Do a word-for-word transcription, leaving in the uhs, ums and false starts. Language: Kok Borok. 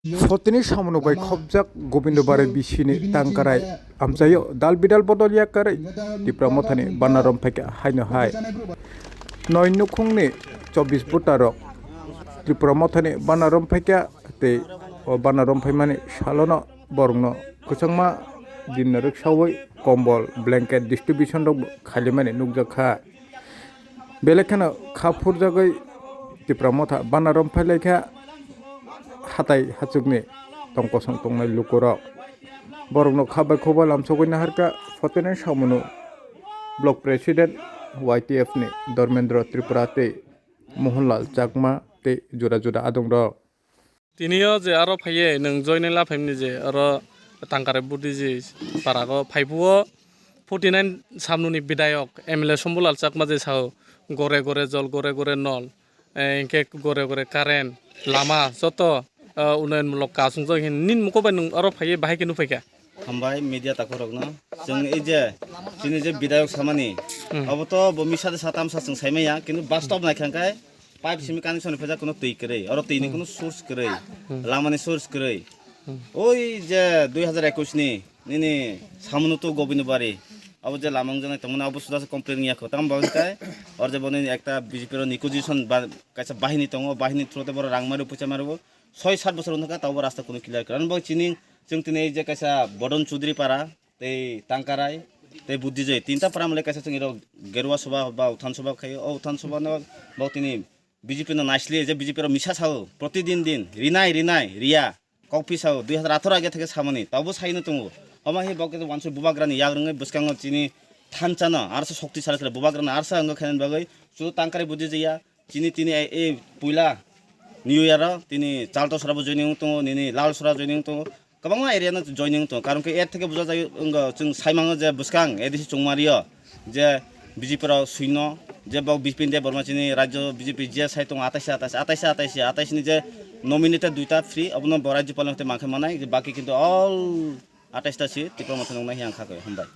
Sotini samung bai khobjak Gobindo Bari bisini tangkarai amchaio dal bidal bodol yakarwi Tipra Mothani bana romphaikha haino hai. Noi nukhungni chobbish voter rok Tipra Mothani bana romphaikha tei o bana romphaimani salono borokno kwchangma din rwksaui kombol, blanket distribution rok khailaimani nukjakha. Belai kheno kha phurjagwi Tipra Motha bana romphailai kha hatai hachukni tong kosong tongnai lukurok. Borokno kha bai khobai lamsogwi naharkha Photinai Samunu Block President Y T F ni Dharmendra Tripura tei Mohanlal Chakma tei juda juda adongrok. Tini o je aro phaiye nwng joinai laphaimani je aro Tangkare Buddhiji parago phaipuo forty nine Samnuni bidayok M L A Sombulal Chakma je sao gore gore jol gore gore nol, eh, hinkhe gore gore current, lama joto, eh, unnayon mulok kasungjak hinkhe nini mukubai nwng aro phaiye bahai khe nuphaikha. Hambai media takhorokno. Chwng ei je chini je bidayok samani, hmm, abo to bo misa de sa tamsa chwng saimaya, kintu bastob naikha khe pipe simi connection ni phaijak kuno twi kwrwi, oro twi ni, hmm, kuno source kwrwi, hmm, lama ni source kwrwi. Hmm. Oi je dui hazar ekwis ni nini samunu to Gobindo Bari, abo je lama wngjaknai tongmani abo suda se complain ya kho. Tamo bo hwnkhe oro je boni ekta B J P ro negotiation ba kaisa bahini tongo, bahini through te boro rang mario, puisa mario, soi sat bosor wngkha tabo rasta kuno clear kwrwi. Ano bo chini, chwng tini ei je kaisa Bodon Chudri para, tei Tangkarai, tei Buddhijoi, tinta para male kaisa chwng iro Gerua Soba ba Uthan Soba khaio. O Uthan Soba no bo tini B J P no naisli je B J P ro misa sao, protidin din, rinai, rinai, riya, kokphi sao, dui hazar atharo age theke samani, tabo saino tongo. Homa hi bo khe wansuk bubagrani yagrwngwi bwskango chini thansa no arsa shokti sal khe bubagrani arsa wngkha khainani bagwi, chudu Tangkarai Buddhijoi ya, chini tini e, e puila New Year o tini Chalto sora bo joining wng tongo, nini Lal sora joining wng tongo, kwbangma area no joining wng tongo. Karon khe er theke buja jai wngkha, chwng sai mango je bwskang A D C Chongmari o je B J P rok suino je bo Bipin Debbarma chini rajyo B J P je sai tongo atais atais, atais atais, atais ni je nominated duita free, abono bo rajyopal no tei mankhe manai, baki kintu all atais ta si Tipra Motha nuknai hiya wngkha khe. Hambai.